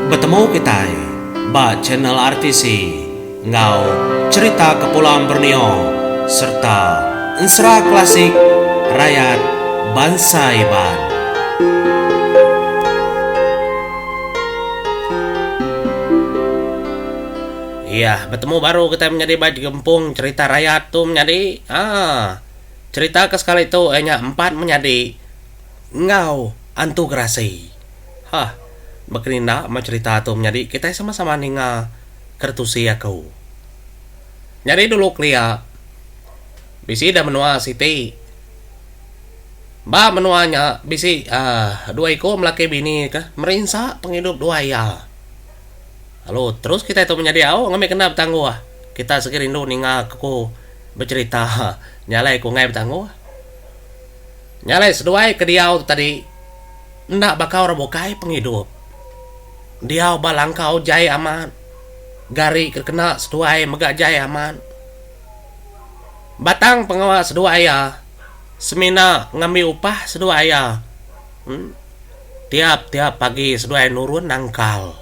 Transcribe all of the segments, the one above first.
Betemu kitai ba channel RTC enggau Cherita Kepulauan Borneo serta Ensera Klasik Rayat Bansa Iban. Iya, betemu baru kitai menyadi ba gempung cherita rayat tu menyadi. Aa. Cherita ke sekali tu iya nya empat menyadi enggau antu gerasi. Hah. Baka ni enda meh cherita tu menyadi kitai sama-sama ninga keretusi aku. Nyadi dulu kelia bisi da menua siti. Ba menua nya bisi aaa dua iku melaki bini ke merinsa pengidup dua iya. Lalu terus kitai tu menyadi au ngambi kena betangguh. Kita sigi rindu ninga ke ku becherita nya alai ku enggai betangguh. Nya alai seduai ke diau tu tadi enda baka orang bukai pengidup. Diau ba langkau jai amat. Gari ke kena seduai mega jai amat. Batang pengawa seduai iya semina ngambi upah seduai iya. Tiap tiap pagi seduai nurun nangkal.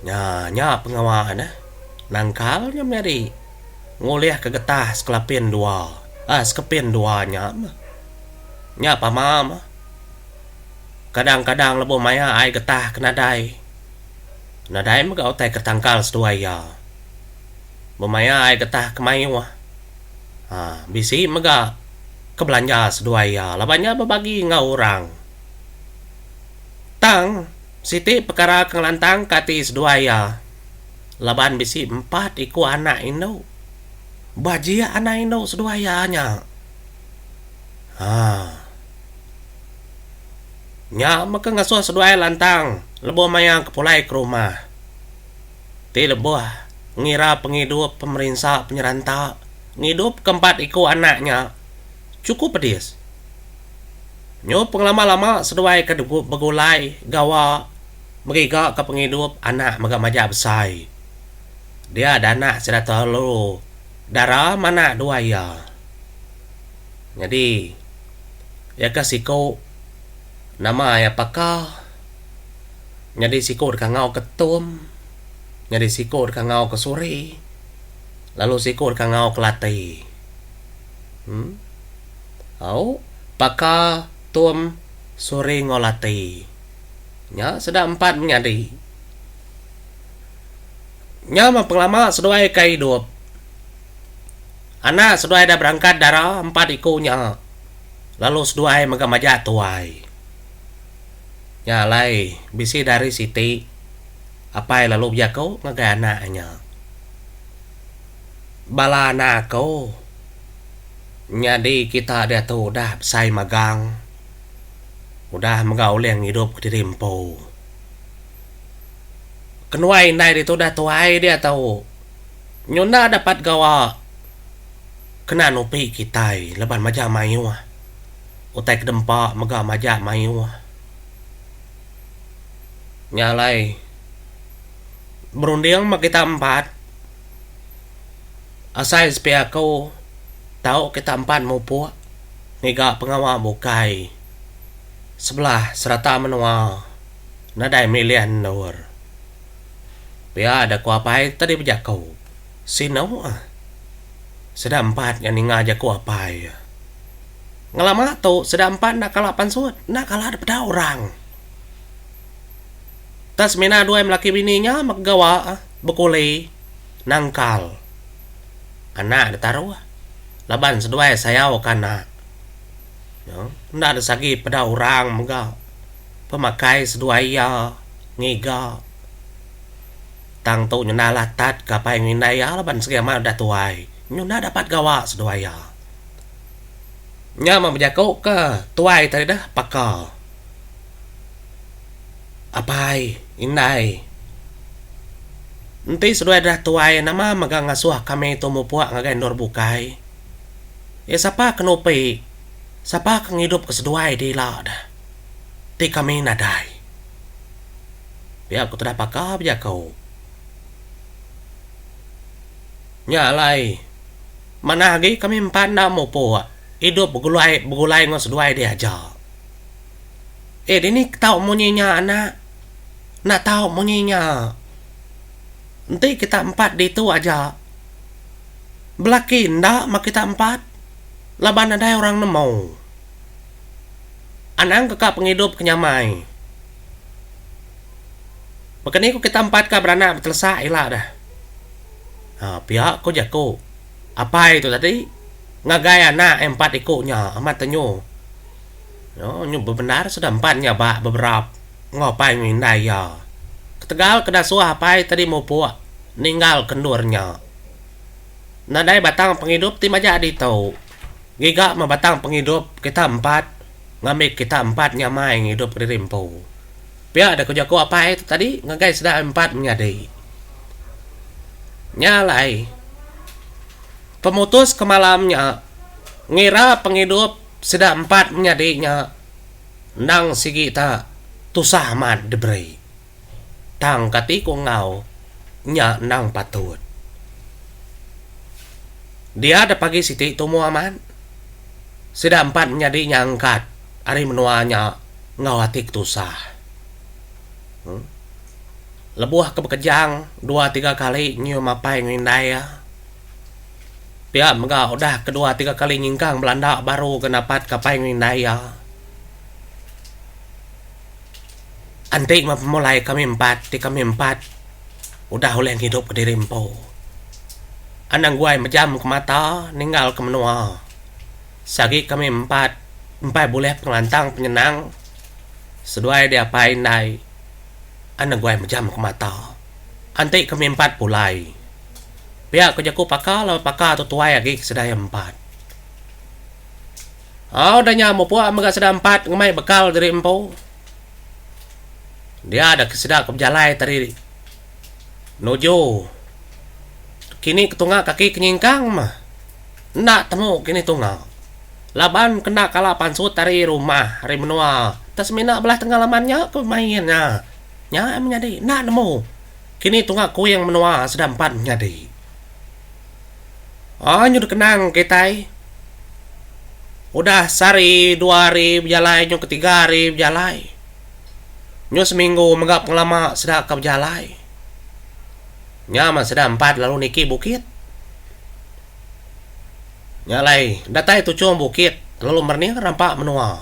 Nya nya pengawa ne. Nangkal nya menyadi ngulihka getah sekelapin dua aaa sekepin dua nya meh. Nya pama meh. Kadang kadang lebuh maya ai getah ke nadai. Nadai mega utai ke tangkal seduai iya. Bemaya ai getah ke mayuh aaa bisi mega ke belanja seduai iya laban nya bebagi enggau orang. Tang siti pekara ke ngelantangka ati seduai iya laban bisi empat iku anak indu. Bajik anak indu seduai iya nya. Haa. Nya mega ngasuh seduai lantang lebuh maya ke pulai ke rumah. Ti lebuh ngira pengidup pemerinsa penyeranta ngidup ke empat iku anak nya chukup pedis. Nyu pengelama lama seduai ke begulai gawa meriga ke pengidup anak mega majak besai. Dia da anak sida telalu dara manak dua iya. Nyadi iya ke siku nama iya Paka nyadi siku deka enggau ke Tum nyadi siku deka enggau ke Suri lalu siku deka enggau ke Lati. Em au Paka, Tum, Suri enggau Lati nya sida empat menyadi. Nya meh pengelama seduai ke idup. Anak seduai da berangkat dara empat iku nya lalu seduai mega majak tuai. Nya alai bisi dari siti apai lalu bejaku ngagai anak nya. Bala anak aku nyadi kita diatu udah besai magang udah mega ulih ngidup kediri empu. Kenuai indai ditu udah tuai diatu. Nyunda dapat gawa kena nupi kitai laban majak mayuh. Utai ke dempa mega majak mayuh. Nya alai berunding meh kita empat asai sepi aku tau kita empat mupuk ngiga pengawa bukai sebelah serata menua nadai milih endur. Pia da ku apai tadi bejaku. Sinu ah. Sida empat nya ninga jaku apai iya. Ngelama tu sida empat enda kala pansut, enda kala dipeda orang. Tang semina duai melaki bini nya meh gawa bekuli nangkal anak ditaruh laban seduai sayau ke anak. Enda disagi peda orang mega pemakai seduai iya ngiga. Tang tu nyenda latat ke apai enggau indai iya laban segi amat udah tuai. Nyunda dapat gawa seduai iya. Nya meh bejaku ke tuai tadi deh paka. Apai, indai. Enti seduai dah tuai nama mega ngasuh kami tu mupuk ngagai endur bukai. Iya sapa ke nupi, sapa ke ngidup ke seduai di ila deh. Ti kami nadai. Pia ku tudah paka bejaku. Nya alai, manah agi kami empat enda mupuk idup begulai begulai enggau seduai dih aja. Eh dini ke tau munyi nya anak. Enda tau munyi nya. Enti kita empat ditu aja, belaki enda meh kita empat laban nadai orang nemu. Anang ke ka pengidup ke nyamai. Baka ni ku kita empat ka beranak betelesak ila deh. Ha pia ku jaku apai tu tadi ngagai anak iya empat iku nya amat tenyu. Nyu bebendar sudah empat nya ba beberap enggau apai enggau indai iya. Ketegal ke dasuh apai tadi mupuk ninggal ke endur nya. Nadai batang pengidup ti majak ditu. Giga meh batang pengidup kita empat ngambi kita empat nyamai ngidup kediri empu. Pia deh ku jaku apai tu tadi ngagai sida empat menyadi. Nya alai pemutus ke malam nya ngira pengidup sida empat menyadi nya endang sigi ta tusah amat diberi. Tang kati ku enggau nya endang patut. Dia da pagi siti tumu amat sida empat menyadi nya angkat ari menua nya. Enggau ati ke tusah. Lebuh ke bekejang dua tiga kali nyium apai enggau indai iya. Pia mega udah ke dua tiga kali nyingkang belanda baru ke napat ke apai enggau indai iya. Enti meh pemulai kami empat ti kami empat udah ulih ngidup kediri empu. Anang guai mejam ke mata ninggal ke menua. Sehari kami empat empai bulih pengelantang penyenang seduai di apai indai an neguai mejam ke mata. Enti kami empat pulai. Pia ku jaku paka laban paka tu tuai agi ke sida iya empat. Au udah nya mupuk mega sida empat ngemai bekal diri empu. Dia da ke sida ke bejalai tadi nuju kini ke tunga kaki ke nyingkang mah. Enda temu kini tunga. Laban kena kala pansut ari rumah ari menua te semina belah tengah laman nya ke bemain nya. Nya menyadi enda nemu kini tunga kuing menua sida empat menyadi. Aaa nyu dikenang kitai udah sehari dua hari bejalai nyu ketiga hari bejalai. Nyu seminggu mega pengelama sida ke bejalai. Nya meh sida empat lalu niki bukit. Nya alai, datai tuchung bukit lalu merening rampa menua.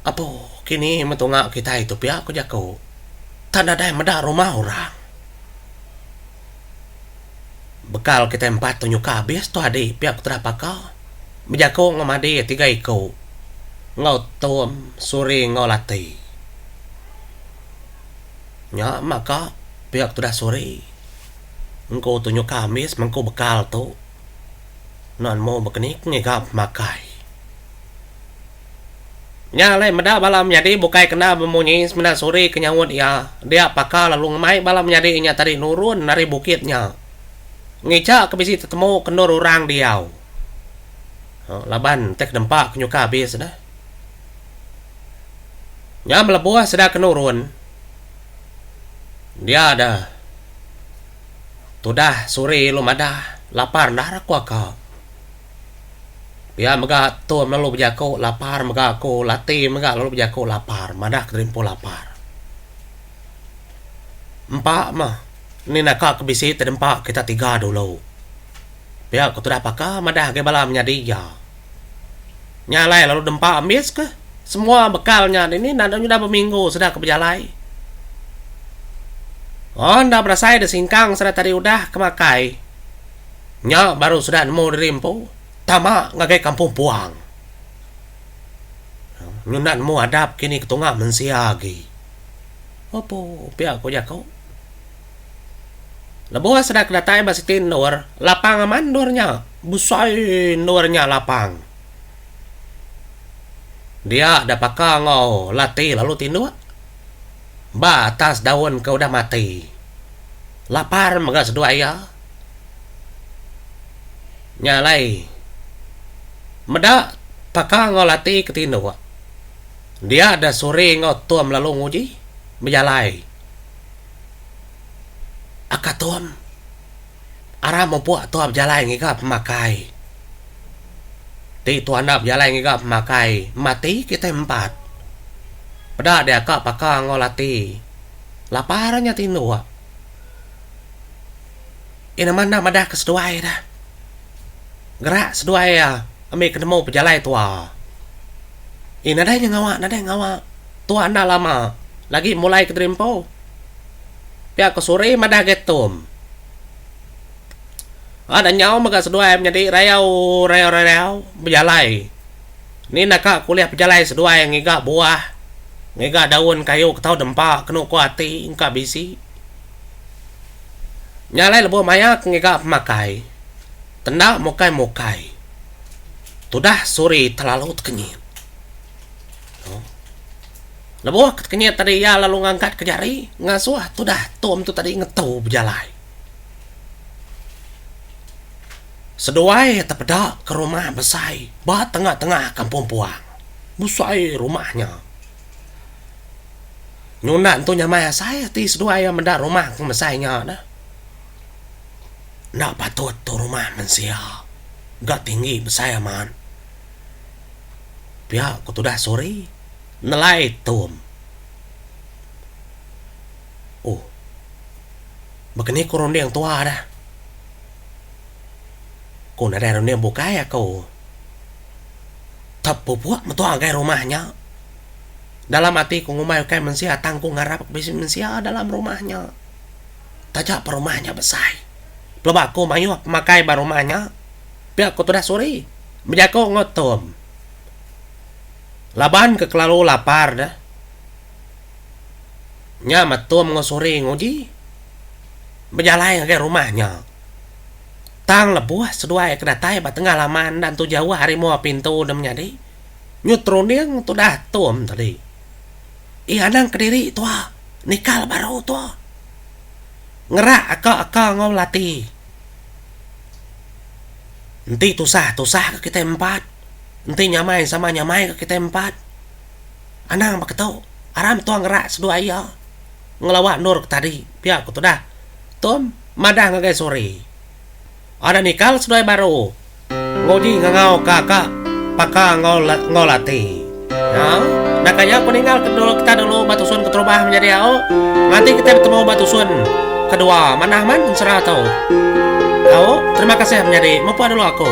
Apo kini metunga kitai tu pia ku jaku. Tak nadai meda rumah orang. Bekal kitai empat tu nyuka abis tu adi pia ku Terah Paka bejaku enggau madi tiga iku enggau Tom, Suri enggau Lati. Nya maka pia ku Terah Suri. Engku tu nyuka ambis mengku bekal tu. Enda nemu bekeni ku ngiga pemakai. Nya alai meda bala menyadi bukai kena bemunyi semina suri ke nyaut iya dia paka lalu ngemai bala menyadi nya tadi nurun ari bukit nya. Ngicha ke bisi tetemu ke endur orang diau. Laban enti ke nempa ke nyuka abis deh. Nya melebuh sida ke nurun dia deh. Tudah suri lu madah lapar endar aku aka. Pia mega Tom lalu bejaku lapar mega aku lati mega lalu bejaku lapar madah ke diri empu lapar. Empa meh ni naka ke bisi ti dempa kita tiga dulu. Pia ku tudah paka madah agi bala menyadi iya. Nya alai lalu dempa ambis ke semua bekal nya dini enda nyudah beminggu sida ke bejalai. Oh enda berasai da singkang sida tadi udah ke makai. Nya baru sida nemu diri empu tama ngagai kampung puang. Nyunda nemu adap kini ke tunga mensia agi. Opo pia ku jaku. Lebuh sida ke datai ba siti endur, lapang amat endur nya. Besai endur nya lapang. Dia da paka enggau lati lalu tinduk ba atas daun ke udah mati. Lapar mega seduai iya. Nya alai meda paka enggau lati ke tinduk. Dia da Suri enggau Tom lalu nguji bejalai. Aka Tom, aram mupuk tua bejalai ngiga pemakai. Ti tua enda bejalai ngiga pemakai, mati kitai empat. Peda deh aka paka enggau lati. Lapar nya tinduk. Iya nama enda madah ke seduai dah. Gerak seduai iya ambi ke nemu pejalai tua. Iya nadai nya ngawa nadai ngawa. Tua enda lama lagi mulai ke diri empu. Pia ko Suri madah agi Tom. Ada nyau mega seduai menyadi rayau rayau rayau bejalai. Ni naka ke ulih pejalai seduai ngiga buah ngiga daun kayu ke tau dempa kenu ko ati engka bisi. Nya alai lebuh maya ke ngiga pemakai, tenda mukai-mukai. Tudah Suri telalu tekenyit. Lebuh ke tekenyit tadi iya lalu ngangkatka jari ngasuh tudah Tom tu tadi ngetu bejalai. Seduai tepeda ke rumah besai ba tengah-tengah kampung puang. Besai rumah nya. Nyunda entu nyamai asai ati seduai iya meda rumah ke mesai nya dah. Enda patut tu rumah mensia ga tinggi besai amat. Pia ku tudah Suri nelai Tom. Oh. Baka ni ku runding tua dah. Ku nadai runding bukai aku. Tepupuk metua ngagai rumah nya. Dalam ati ku ngumbai ukai mensia tang ku ngarap bisi mensia dalam rumah nya. Taja pa rumah nya besai. Peleba aku mayuh pemakai ba rumah nya. Pia ku tudah Suri bejaku enggau Tom. Laban ke kelalu lapar deh. Nya meh Tom enggau Suri nguji bejalai ngagai rumah nya. Tang lebuh seduai ke datai ba tengah laman enda entu jauh ari mua pintu deh menyadi. Nyut runding tudah Tom tadi. Ih anang kediri tua, nikal baru tua. Ngerak aka-aka enggau lati. Enti tusah, tusah ga kitai empat. Enti nyamai sama nyamai ga kitai empat. Anang baka tu, aram tua ngerak seduai iya ngelawa endur ke tadi, pia ku tudah Tom madah ngagai Suri. Ada nikal seduai baru. Nguji ngangau ka ka paka enggau enggau lati. Ha? Naka nya ku ninggal ke dulu kita dulu ba tusun keterubah menjadi au. Nganti kitai betemu ba tusun kedua. Manah man ensera tu. Au, terima kasih menyadi. Mupah dulu aku.